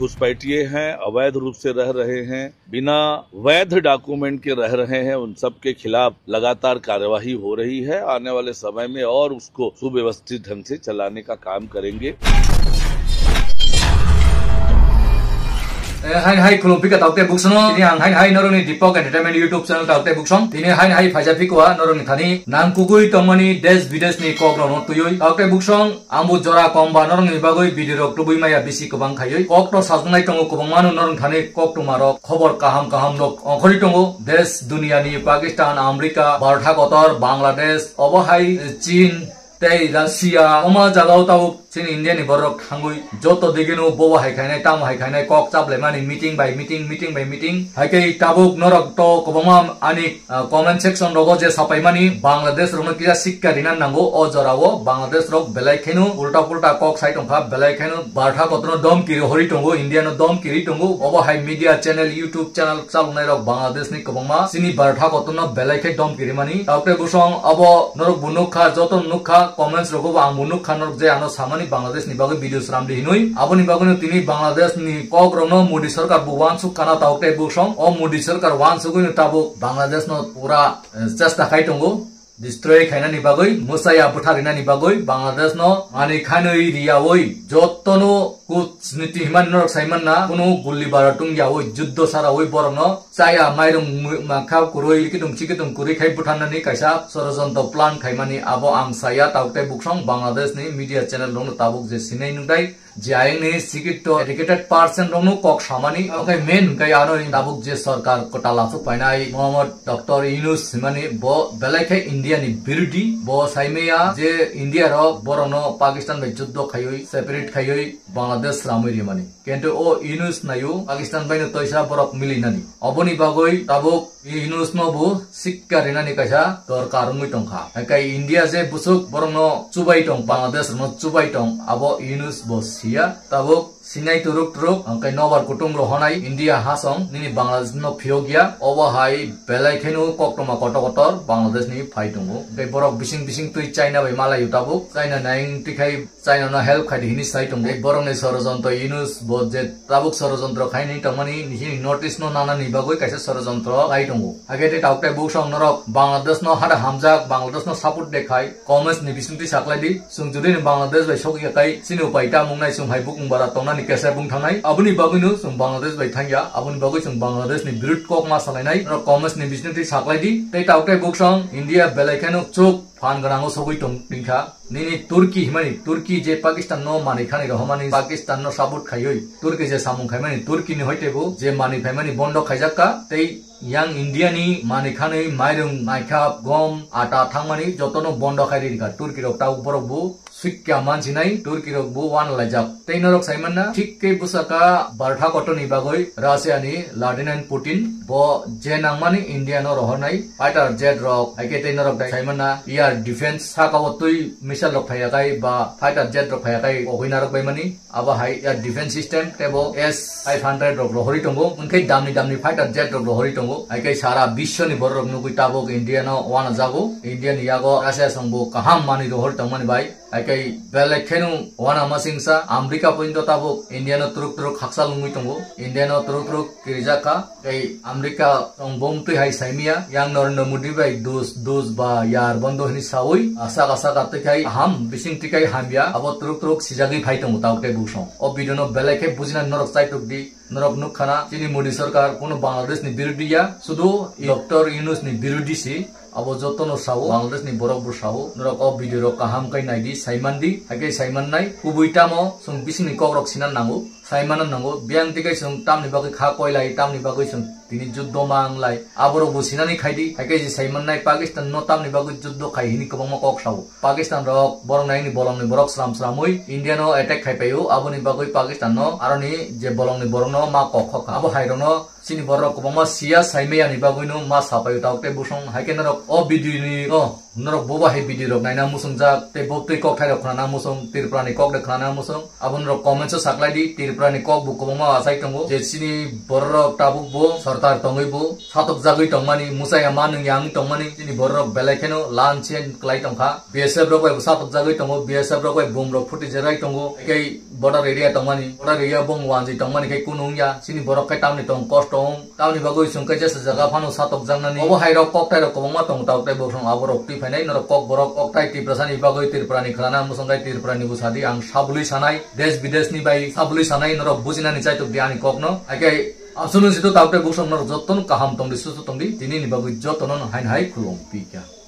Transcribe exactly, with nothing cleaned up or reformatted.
घुसपैठिए हैं, अवैध रूप से रह रहे हैं, बिना वैध डॉक्यूमेंट के रह रहे हैं, उन सब के खिलाफ लगातार कार्यवाही हो रही है। आने वाले समय में और उसको सुव्यवस्थित ढंग से चलाने का काम करेंगे। Eh, hai hai, khulum pika tauk tei buksong no. Tini ang hai hai noroni Deepak Entertainment YouTube channel tauk tei buksong. Tini hai hai phaija phikwa noroni thani nang kugui tongmani des bides ni kok rok no tuyoi. Tauk tei buksong, ang bo jora kom ba noroni bagoi video rok tubui maya bisi kwbang khaioi. Kok to sajwnai tongo kwbangma no noroni thani kok tuma rok khobor kaham kaham rok ongkhorwi tongo. Des duniya ni Pakistan, America, Bartha Kotor, Bangladesh, obo hai Chin, tei Russia, oma jagao tabuk chini India ni borok thangwi joto digino bobo hai khainai, tamo hai khainai, kok chaplaimani meeting by meeting, meeting by meeting. Hai khe tabuk norok to kwbangma ani, ah, comment section rogo je sapaimani Bangladesh rokno kisa sikka rina nango, o jorao Bangladesh rok belai kheno ulta pulta kok sai tongkha, belai kheno Bartha Kotorno domki rohorwi tongo, India no domki rwi tongo, obo hai media channel, YouTube channel chaloknai rok Bangladesh ni kwbangma chini Bartha Kotorno belai khe domki rimani. Taukte bosong abo norok bo nukha, joto nukha, comments rogo bo ang bo nukha, norok je ano samani Bangladesh ni bagwi video sramdi hinui. Aboni bagwino tini Bangladesh ni kok rokno Modi sarkar bo wansuk khana, taukte bosong o Modi sarkar wansugwino tabuk Bangladesh no pura, eh, chesta khai tongo. Destroy khainani bagwi, mwsaya bwtharinani bagwi Bangladesh no ani khanwi riyawi jotono kut sniti himani norok saimanna, kunu gulli bara tungyawi, juddo sarawi borokno chaya mairung mu-, makha kwrwi, kitung chikitung kwrwi khai bwtharnani kaisa sorojontro plan khaimani abo ang saya, tauk tei buksong Bangladesh ni media channel rokno tabuk je sinai nukdai. Je ayangni sikito educated person rokno kok samani, okai main hwnkhe ano tabuk je sarkar kwtal aswk painai Mohammad Doctor Yunus himani, bo belai khe India ni birudi, bo saimaya je India rok borokno Pakistan bai juddo khaiwi, separate khaiwi Bangladesh ramwi rimani. Kintu o Yunus naio Pakistan bai no toisa borok milinani. Oboni bagwi tabuk Yunus no bo sikka rinani kaisa dorkar wngwi tongkha. Haikhe India je bwswk borokno chubai tong, Bangladesh rokno chubai tong, abo Yunus bo siya. Tabuk sinai turuk turuk, hwnkhe nobar kutung rohonai India hasong nini Bangladesh no phiyokya. Obo hai belai kheno koktwma kotor kotor Bangladesh ni phai tongo. Hwnkhe borok bising bising twi China bai malaio tabuk. China nang tikhai China no help khaidi hini sai tongo. Tei borokni sorojontro Yunus bo je tabuk sorojontro khaini tongmani nini notice no nanani bagwi kaisa sorojontro lai tongo. Hake tei tabuk tei buksong norok Bangladesh no hada hamjak, Bangladesh no support de khai comments ni bisingtwi saklai di. Chwng jodi ni Bangladesh bai sokya kai chini upai ta mungnai chwng hai bukung bara tongnani kesa bung thangnai. Aboni bagwi no chwng Bangladesh bai thangya, aboni bagwi chwng Bangladesh ni birut kok ma salainai. Norok comments ni bisingtwi saklai di. Tei tabuk tei buksong India belai kheno chuk phan gwnango sogwi tong tongkha. Nini Turkey himani, Turkey je Pakistan no manwi khani rohormani, Pakistan no support khaiwi, Turkey je samung khaimani, Turkey ni hoite bo je manwi phaimani bondo khaijak kha, tei yang India ni manwi khani mairung, maikha, gom, ata thangmani jotono bondo khai rikha. Turkey rok tabuk borok bo sikya mansinai, Turkey rok bo wana laijak. Tei norok saimanna, thik khe bwsaka Bartha Kotor ni bagwi Russia ni Vladimir Putin bo je nangmani India no rohornai fighter jet rok, haikhe tei norok dai saimanna air defense saka o twi missile rok phaiyakai ba fighter jet rok phaiyakai kogwi narwk baimani, abo hai air defense system tebo S five hundred rok rohorwi tongo, hwnkhe damni damni fighter jet rok rohorwi tongo, haikhe sara biswni borok rok nugwi tabuk India no wana jago, India ni yago Russia song bo kaham manwi rohorwi tongmani bai. Haikhe belai kheno wana masingsa America pointo tabuk India no turuk turuk hakchal wngwi tongo. India no turuk turuk kirijak kha. Tei America tong bom twi hai saimia yang Narendra Modi bai dus dus ba yar bondo hini sawi asaka saka twi khai ham bising twi khai hamya abo turuk turuk sijagwi phai tongo tabuk tei busong. O video no belai khe bujina norok chaitok di. Norok nukkhana, chini Modi sarkar kuno Bangladesh ni birudi ya, sudu Doctor Yunus ni birudi si, abo jotono sao, Bangladesh ni borok bo sao, norok o video rok kaham khe naidi, saimandi, hakhe saimannai, kubui tamo, chwng bisingni kokrok sinan nango, saimano nango, biyang tike chwng tamni bagwi kha koilai, tamni bagwi chwng tini juddo manglai, aborok bo sinani khaidi, hakhe je saimannai Pakistan no tamni bagwi juddo khai hini kwbangma kok sao. Pakistan rok borok naini bolongni borok sram sramwi India no attack khai paio, aboni bagwi Pakistan no aroni je bolongni borok no ma kok khokha. Abo hai rok no chini borok kwbangma siya saimaya ni bagwi no ma sapaio tabuk tei busong. Haikhe norok o video ni no norok bobo hai video rok naina muchungjak tei bo twi kok thai rok khwnana muchung, Tripura ni kok de khwnana muchung. Abo norok comments o saklai di, Tripura ni kok bo kwbangma achai tongo je chini borok tabuk bo sor Tar tongwi bo satokjagwi tongmani, muchaya ma nung yang tongmani, chini borok belai kheno lan chen klai tongkha. B S F rok bai bo satokjagwi tongo, B S F rok bai bum rok phuti jerai tongo. Ekai border area tongmani, border area bong wanji tongmani khai kunu wngya. Chini borok khai tamni tong kosto wng. Tamni bagwi chwng kaisa jaga phano satokjaknani. Obo hai rok koktai rok kwbangma tong, tabuk tei bo song abo rok twi phainai norok kok borok koktai Tiprasani bagwi Tripurani khlana musongkai Tripurani bwsadi ang sabului sanai, desh bideshni bai sabului sanai norok bujinani chaitok di ani kokno. Hai khe absolute situ tabuk tei bo song norok jottono kaham tongdi, susto tongdi, tinini bagwi jottono hain hai khulum pika.